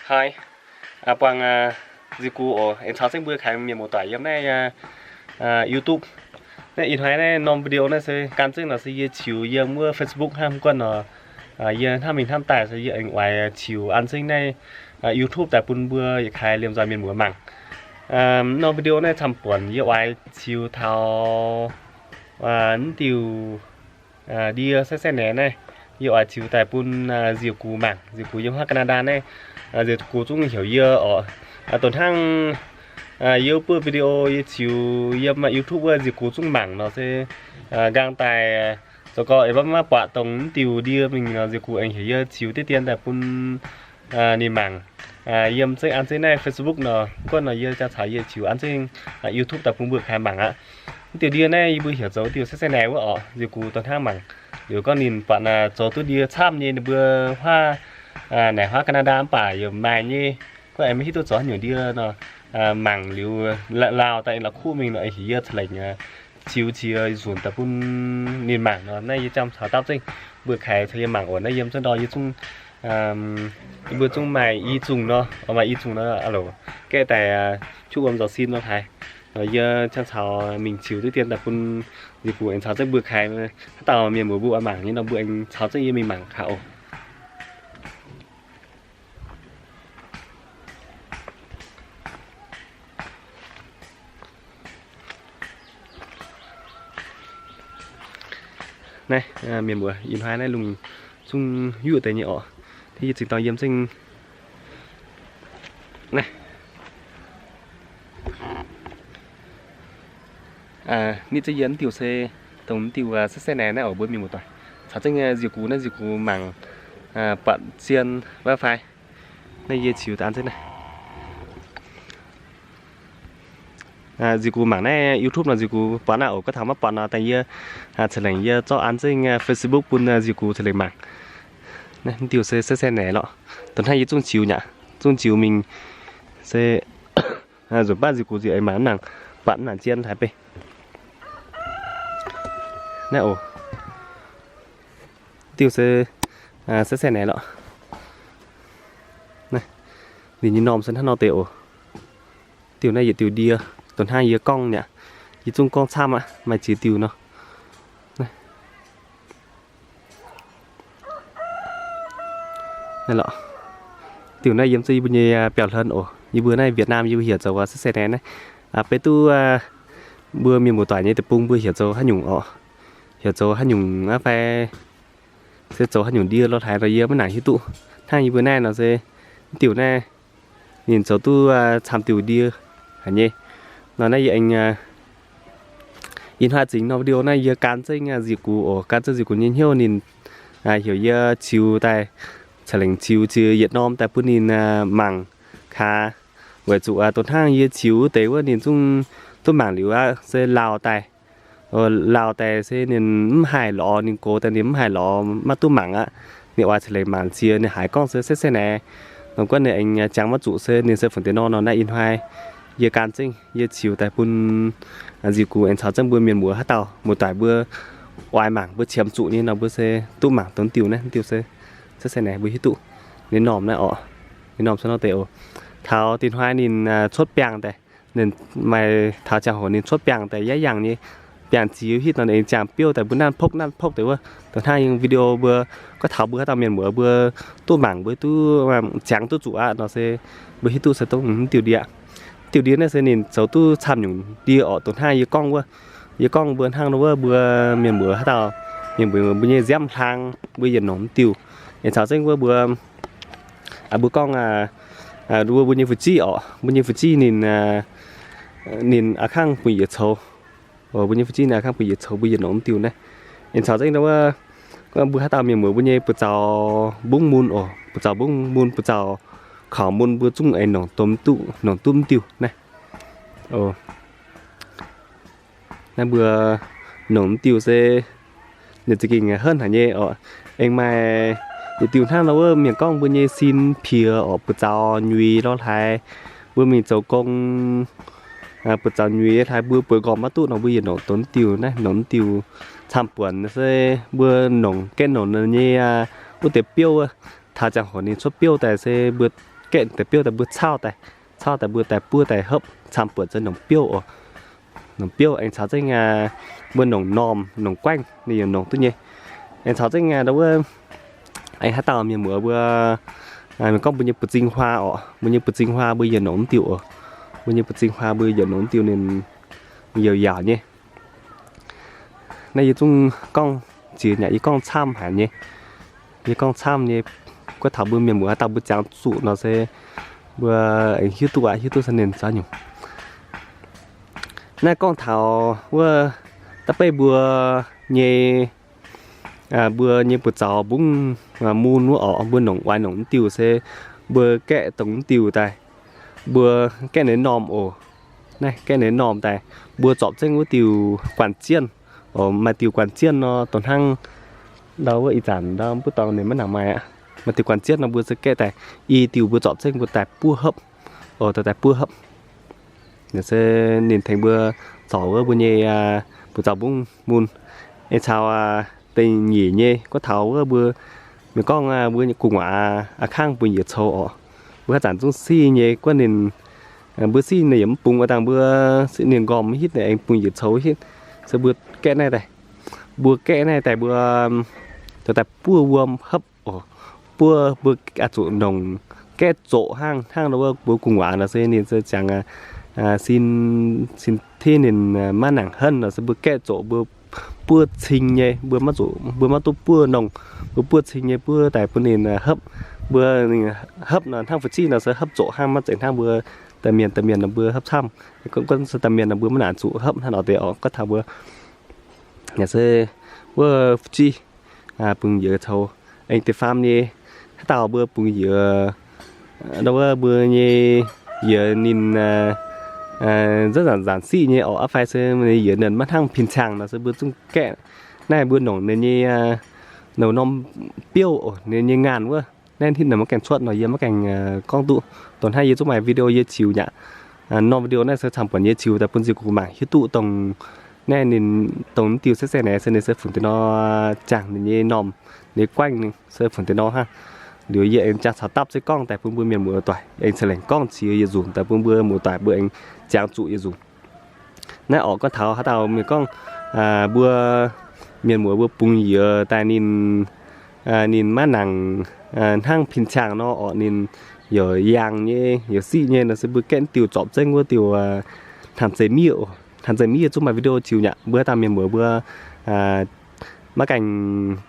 Haaix, buangh nziex gux oc, aengx caux zengv mbuo kaaix mienh muoz-doic yiem naaiv YouTube. Naaiv ih hnoi naaiv norm video naaiv se gan zengv nor se yie ziux yiem wuov Facebook hnangv. Mv gunv nor, yie hnamv mingh hnamv daaih se yie aengx oix ziux an zengv naaiv YouTube daaih bun mbuo yietc kaaix liemh nzoih mienh muoz mangc. Norm video naaiv camv-buonc yie oix ziux taux mv diuh ndie sai sai naeqc naaiv, yie oix ziux daaih bun nziex gux mangc. Nziex gux yiem huaav Canada naaiv, nziex gux zungv heuc yie oc. Dongh hnangv yie wuov buov video yie ziux yiem YouTube wuov, nziex gux zungv mangc nor se nqaang daaih zoux gau aengx maiv buatc dongh mv diuh ndie mingh nor, nziex gux aengx heuc yie ziux diqv dien daaih bun ninh mangc. Yiem zengv an zengv naaiv Facebook nor, mv gunv nor yie jaa caux yie ziux an zengv YouTube daaih bun mbuo kaaix mangc aqv. Mv diuh ndie naaiv yie mbuo heuc zoux diuh sai sai naeqc wuov oc. Nziex gux dongh hnangv mangc liuz gorngv ninh buatc zoux duqv ndie camv nyei, ninh mbuo huaav naaic huaav Canada mv baac yaac maaih nyei. Gorngv aengx maiv hiuv duqv zoux haaix nyungc ndie nor, mangc liuz lauh daaih aengx la'kuqv mingh nor, heuc yie ca'lengc ziux qiex nzunc daaih bun ninh mangc nor. Naaiv yie jaa caux dapv zengv mbuo kaaix caux yie mangc oc. Naaiv yiem zengv ndor yie zungv, yie mbuo zungv maaih i zungh nor, maaih i zungh nor, aa loc, gaeqv daaih juqv wuom nzauc sin nor haaix. Yie jaa caux mingh ziux diqv dien daaih bun nziex gux aengx caux zengv mbuo kaaix, haaix dauh mienh muoz mbuo oix mangc nyei nor mbuo aengx caux zengv yie mingh mangc gaax oc. Naaiv mienh muoz, ih hnoi naaiv lungh zungv yuoqv deix nyei oc. Yie zingh dorh yiem zengv naaiv. Nitv zengv yie mv diuh se dongh mv diuh sai sai naeqc naaiv oc mbuo mienh muoz-doic. Caux zengv nziex gux naaiv, nziex gux mangc buatc zien wuov fai. Naaiv yie ziux daaih an zengv naaiv. Nziex gux mangc naaiv YouTube nor nziex gux buatc naaiv oc. Gorngv taux maiv buatc nor daaih yie ca'lengc yie zorqv an zengv Facebook bun nziex gux ca'lengc mangc. Naaiv mv diuh se sai sai naeqc lorqc. Dongh hnangv yie zungv ziux nyaqc, zungv ziux mingh se nzunc baav nziex gux ziux aengx mangc mv nangc, buatc mv nangc zien haaix bei. Naaiv oc. Diuh se sai sai naeqc lorqc. Ninh nyei normh se hnangv nor deix oc. Diuh naaiv yietc diuh ndie, dongh hnangv yie gorngv nyaqc, yie zungv gorngv camv aqv, maaih ziex diuh nor. Naaiv lorqc, diuh naaiv yiem zengv yie mbuo nyei biauv-hlen oc. Yie mbuo naaiv Việt Nam yie mbuo heuc zoux sai sai naeqc naaiv. Beiv duqv mbuo mienh muoz-doic nyei deic-bung mbuo heuc zoux haaix nyungc oc, heuc zoux haaix nyungc aqv fai se zoux haaix nyungc ndie lorh haaix nor yie maiv nangc hiuv duqv. Hnangv yie mbuo naaiv nor se diuh naaiv ninh zoux duqv camv diuh ndie haic nyei. Nor naaiv yie aengx ih hnoi zingx norm video naaiv yie gan zengv nziex gux oc, gan zengv nziex gux nyei hnyouv ninh heuc yie ziux daaih, ca'lengc ziux ziex yietc norm daaih bun ninh mangc kaax. Weic zuqc dongh hnangv yie ziux wuov deix wuov ninh zungv duqv mangc liuz aqv se lauh daaih. Lauh daaih se ninh mv haih lorz, ninh gox daaih ninh mv haih lorz maiv duqv mangc aqv. Ninh oix ca'lengc mangc ziex ninh haiz gorngv se sai sai naeqc. Nor guonv ninh aengx jangx maiv zuqc se ninh se fungc deix nor. Nor naaiv ih hnoi yie gan zengv yie ziux daaih bun nziex gux aengx caux zengv mbuo mienh muoz haaix dauh muoz-doic mbuo oix mangc mbuo qiemx zuqc nyei nor mbuo se duqv mangc dongh diuh naaiv, diuh se sai sai naeqc mbuo hiuv duqv ninh normh naaiv oc. Ninh normh se nor deix oc. Taux dinh hnoi ninh cuotv biangh daaih, ninh maaih taux ziangh hoc ninh cuotv biangh daaih yaac yangh nyei, biangh ziux hitv nor ninh ziangh biouv daaih mbuo nanv pokv nanv pokv deix wuov. Dongh hnangv yie video mbuo gorngv taux mbuo haaix dauh mienh muoz mbuo duqv mangc mbuo duqv ziangx duqv zuqc aqv nor se mbuo hiuv duqv se dongh mv diuh ndie. Diuh ndie naaiv se ninh zoux duqv camv nyungc ndie oc. Dongh hnangv yie gorngv wuov, yie gorngv mbuo hnangv nor wuov mbuo mienh muoz haaix dauh mienh muoz mbuo nyei nziaamv hlang mbuo yietc nongc mv diuh. Aengx caux zengv wuov mbuo mbuo gorngv mbuo mbuo nyei fu'jueiv oc, mbuo nyei fu'jueiv ninh ninh a'kangv bun yietc coux. Mbuo nyei fu'jueiv ninh a'kangv bun yietc coux mbuo yietc nongc mv diuh naaiv. Aengx caux zengv wuov mbuo haaix dauh mienh muoz mbuo nyei buoz-zaux mbungv mun oc, buoz-zaux mbungv mun, buoz-zaux kaux mun mbuo zungv aengx nongc duqv mv diuh naaiv. Naaiv mbuo nongc mv diuh se ninh za'gengh henv haic nyei oc. Aengx maaih yietc diuh hnangv nor wuov mienh gorngv mbuo nyei sin piex oc, buoz-zaux nyuix lorh hlaaix, mbuo mingh zoux gong, buoz-zaux nyuix hlaaix mbuo bueix nqorngc maiv duqv nor mbuo yietc nongc dongh diuh naaiv, nongc diuh camv buonc se mbuo nongc gaengh nongc nyei wuov deix biouv wuov. Taux ziangh hoc ninh cuotv biouv daaih se mbuo gaeqv deix biouv daaih mbuo caauv daaih, caauv daaih mbuo daaih buov daaih hopv camv buatc zoux nongc biouv oc. Nongc biouv aengx caux zengv mbuo nongc normh, nongc guaengv ninh yaac nongc duqv nyei. Aengx caux zengv ndau wuov aengx haaix dauh mienh muoz mbuo, mienh gorngv mbuo nyei buoz-zing huaa oc, mbuo nyei buoz-zing huaa mbuo yaac nongc mv diuh oc. Mbuo nyei buoz-zing huaa mbuo yaac nongc mv diuh ninh yaac yaauc nyei. Naaiv yie zungv gorngv jiex nyaqc, yie gorngv camv haic nyei. Yie gorngv camv nyei. Gorngv taux mbuo mienh muoz haaix dauh mbuo jangx zuqc nor se mbuo aengx hiuv duqv aqv, hiuv duqv se ninh zoux nyungc. Naaiv gorngv taux wuov da'beiv mbuo nyei, mbuo nyei buoz-zaux mbungv mun wuov orqc, mbuo nongc oix nongc mv diuh se mbuo gaeqv dongh mv diuh daaih, mbuo gaeqv ninh normh oc. Naaiv gaeqv ninh normh daaih, mbuo zorpc zengv wuov diuh guanh zienh oc. Maaih diuh guanh zienh nor, dongh hnangv ndau wuov ih zanc ndau mbuo dorngx ninh maiv nangc maaih aqv. Maaih diuh guanh zienh nor mbuo se gaeqv daaih i diuh mbuo zorpc zengv mbuo daaih buov hopv oc, daaih buov hopv. Naaiv se ninh tengx mbuo zorc wuov mbuo nyei buoz-zaux mbungv mun. Aengx caux da'nyeic nyei gorngv taux wuov mbuo, mienh gorngv mbuo nyei gu'nguaaz a'kangv bun yietc coux orqc. Mbuo haaix zanc zungv siqv nyei guonv ninh, mbuo siqv ninh yaac mv bungx, a'dangh mbuo siqv ninh nqormh hitv aengx bungx yietc coux hitv. Se mbuo gaeqv naaiv daaih, mbuo gaeqv naaiv daaih mbuo daaih buov wuom hopv oc. Buov mbuo zuqc nongc gaeqv zoqc hnangv, hnangv nor wuov mbuo gu'nguaaz nor se ninh se ziangx sin, sin tiqv ninh maiv nangc henv nor se mbuo gaeqv zoqc mbuo buov cing nyei, mbuo maiv zuqc, mbuo maiv duqv buov nongh, mbuo buov cing nyei buov daaih bun ninh hopv. Mbuo hopv nor hnangv fu'jueiv nor se hopv zoqc hnangv, maiv zeiz hnangv mbuo da'mienh, da'mienh nor mbuo hopv camv. Gorngv se da'mienh nor mbuo maiv nangc zuqc hopv hnangv nor deix orqc. Gorngv taux mbuo se wuov fu'jueiv bungx yietc coux, aengx da'faam nyei haaix dauh mbuo bungx yietc, ndau wuov mbuo nyei yietc ninh nzanc nzanc siqv nyei orqc, aqv fai se yietc ninh maiv hnangv pin-ciangh nor se mbuo zungv gaeqv naaiv mbuo nongc ninh nyei norm biouv oc, ninh nyei ngaanh wuov. Naaiv hitv naaic maiv gaengh cuotv nor yie maiv gaengh gorngv duqv. Dongh hnangv yie zungv maaih video yie ziux nyaqc. Norm video naaiv se camv buonc yie ziux daaih bun nziex gu'nguaaz mangc hiuv duqv dongh naaiv ninh dongh diuh se se naaic se ninh se fungc deix nor, jangx ninh nyei normh, ninh nyei guaengv se fungc deix nor hnangv. Liuz yie aengx jangx caux dapv se gorngv daaih bun mbuo mienh muoz doic aengx ceix lengc gorngv qiex yietc nzunc daaih bun mbuo muoz doic mbuo aengx jangx zuqc yietc nzunc. Naaiv orqc gorngv taux haaix dauh mienh gorngv mbuo mienh muoz mbuo bungx yiez daaih ninh, ninh maiv nangc hnangv pin-ciangh nor orqc, ninh youc yaangh nyei, youc siqv nyei nor se mbuo gaeqv diuh zorpc zengv wuov diuh hnamv zeiz miev oc. Hnamv zeiz miev zungv maaih video ziux nyaqc, mbuo haaix dauh mienh muoz mbuo maiv gaengh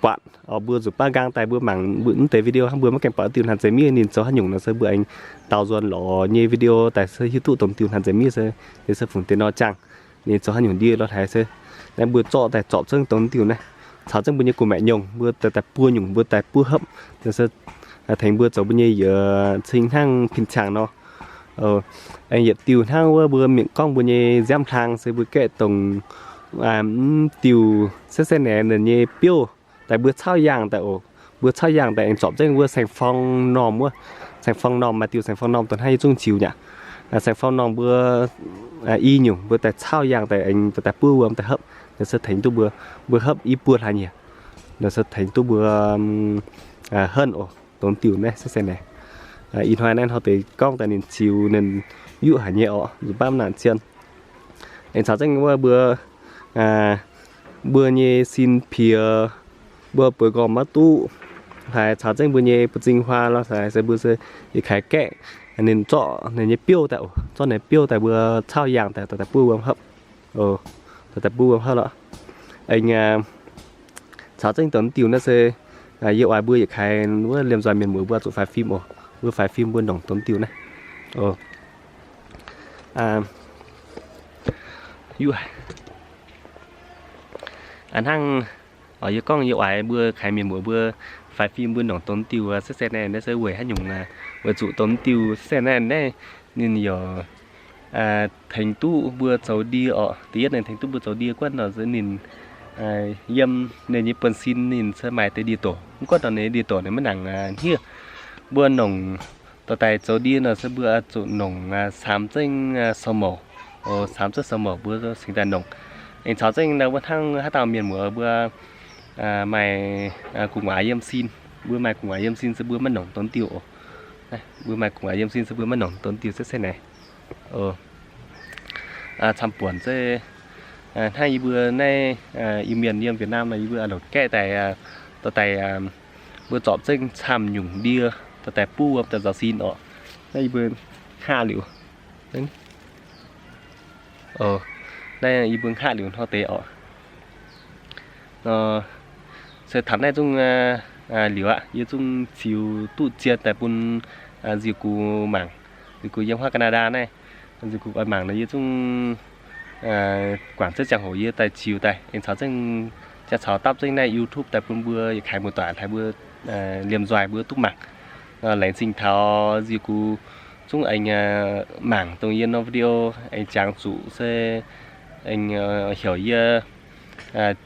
buatc orqc, mbuo zuqc baav nqaang daaih mbuo mangc mv deix video hnangv, mbuo maiv gaengh buatc diuh hnamv zeiz miev ninh zoux haaix nyungc nor se mbuo aengx daaux nzuonx lorz nyei video daaih se hiuv duqv dongh diuh hnamv zeiz miev se, se fungc deix nor jangx, ninh zoux haaix nyungc ndie lorz haaix se. Naaiv mbuo zorqv daaih zorpc zengv dongh diuh naaiv, caux zengv mbuo nyei gu'maeqc nyungc, mbuo daaih buo nyungc, mbuo daaih buov hopv, se tengx mbuo zoux mbuo nyei yiez cing hnangv pin-ciangh nor. Aengx yietc diuh hnangv wuov mbuo mingh gorngv mbuo nyei nziaamv hlang se mbuo gaeqv dongh mv diuh se se naaic ninh nyei biouv daaih mbuo caauv yaangh daaih oc. Mbuo caauv yaangh daaih aengx zorpc zengv wuov saeng-forng normh wuov. Saeng-forng normh, maaih diuh saeng-forng normh dongh hnangv yie zungv ziux nyaqc. Saeng-forng normh mbuo i nyungc mbuo daaih caauv yaangh daaih aengx daaih buov wuom daaih hopv, se tengx duqv mbuo, mbuo hopv i buo hlaax nyieqc, se tengx duqv mbuo henv oc. Dongh diuh naaiv se se naaic, ih hnoi naaiv hnoi deix gorngv daaih ninh ziux ninh yuqv haic nyei orqc, nzuqc baav mv nangc zien. Aengx caux zengv wuov mbuo, mbuo nyei sin piex, mbuo bueix nqormh maiv duqv, haiz caux zengv mbuo nyei buoz-zing huaa lorz haaix se mbuo se yietc kaaix gaeqv ninh zorqv ninh nyei biouv daaih, zorqv ninh biouv daaih mbuo caauv yaangh daaih, daaih buov wuom hopv. Daaih buov wuom hopv lorqc. Aengx caux zengv dongh diuh naaiv se yie oix mbuo yietc kaaix wuov liemh nzoih mienh muoz mbuo zuqc faix fim oc. Mbuo faix fim mbuo nongc dongh diuh naaiv. Hnangv yie gorngv yie oix mbuo kaaix mienh muoz mbuo faix fim mbuo nongc dongh diuh se se naaiv, naaiv se weic haaix nyungc, weic zuqc dongh diuh se se naaiv naaiv ninh yaac tengx duqv mbuo zoux ndie orqc. Da'yietv ninh tengx duqv mbuo zoux ndie guanh nor se ninh yiem ninh nyei buonv-sin ninh se maaih deix ndie-doqc. Mv gunv nor ninh ndie-doqc ninh maiv nangc hniev. Mbuo nongc dorh daaih zoux ndie nor se mbuo zuqc nongc saamx zengv sou mouc. Saamx zengv sou mouc mbuo cingx daaih nongc. Aengx caux zengv nor mbuo hnangv haaix dauh mienh muoz mbuo maaih gu'nguaaz yiem sin, mbuo maaih gu'nguaaz yiem sin se mbuo maiv nongc dongh diuh oc. Mbuo maaih gu'nguaaic yiem sin se mbuo maiv nongc dongh diuh se se naaic. Camv-buonc se hnangv yie mbuo naaiv Iu-Mienh yiem Việt Nam nor, yie mbuo longc gaeqv daaih, dorh daaih mbuo zorpc zengv camv nyungc ndie, dorh daaih buv wuom daaih nzauc sin orqc. Naaiv yie mbuo hngaqv liuz, naaiv yie mbuo hngaqv liuz hnangv deix orqc. Se taux naaiv zungv liuz aqv, yie zungv ziux duqv zien daaih bun nziu gux mangc. Nziu gux yiem huaav Canada naaiv, nziu gux oix mangc nor yie zungv guangc zengv ziangh hoc yie daaih ziux daaih aengx caux zengv, jaa caux dapv zengv naaiv YouTube daaih bun mbuo yietc kaaix muoz-doic haiz mbuo liemh nzoih mbuo duqv mangc. Laengz zingh taux nziu gux zungv aengx mangc dongh yie norm video aengx jangx zuqc se aengx heuc yie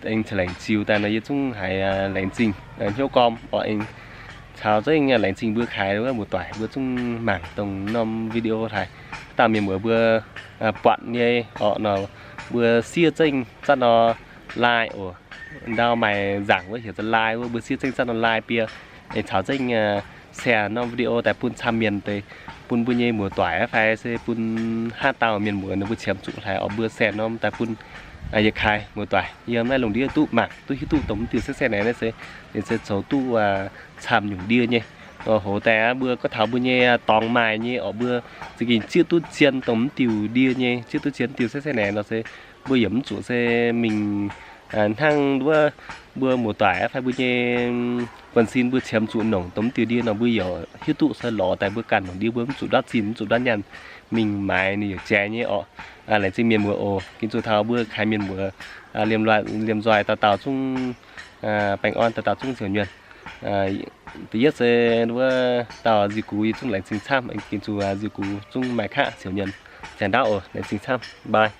aengx ca'lengc ziux daaih nor yie zungv haiz laengz zingh hnyouv gorm orqc. Aengx caux zengv laengz zingh mbuo kaaix wuov muoz-doic mbuo zungv mangc dongh norm video haic. Dauh mienh muoz mbuo buatc nyei orqc nor, mbuo siev zengv zatv nor like oc. Ndau maaih nzaangc wuov heuc like wuov, mbuo siev zengv zatv nor like bie, aengx caux zengv share norm video daaih bun camv mienh deix, bun mbuo nyei muoz-doic fai se bun haaix dauh mienh muoz ninh mbuo qiemx zuqc haic orqc, mbuo share norm daaih bun yietc kaaix muoz-doic yiem naaiv lungh ndiev duqv mangc, duqv hiuv duqv dongh mv diuh se se naaic naaiv se ninh se zoux duqv camv nyungc ndie nyei. Hoz daaih mbuo gorngv taux mbuo nyei dorngx maaih nyei orqc, mbuo za'gengh zieqv duqv zien dongh mv diuh ndie nyei, zieqv duqv zien mv diuh se se naaic nor se mbuo yaac mv zuqc se mingh hnangv wuov mbuo muoz-doic fai mbuo nyei buonv-sin mbuo qiemx zuqc nongc dongh mv diuh ndie nor mbuo yaac hiuv duqv se lorz daaih mbuo ganh nongc ndie mbuo mv zuqc ndortv zinh mv zuqc ndortv nyaanh mingh maaiz ninh yaac jaaix nyei orqc. Laengz zingh mienh muoz oc. Ginv zuqc taux mbuo kaaix mienh muoz liemh nzoih dauh dauh zungv baengh orn, dauh dauh zungv siouc nyuonh. Da'yietv se wuov dauh nziu gux yie zungv laengz zingh camv. Ginv zuqc nziu gux zungv maaih kaqv siouc nyuonh. Zanc ndaauv oc, laengz zingh camv, bye.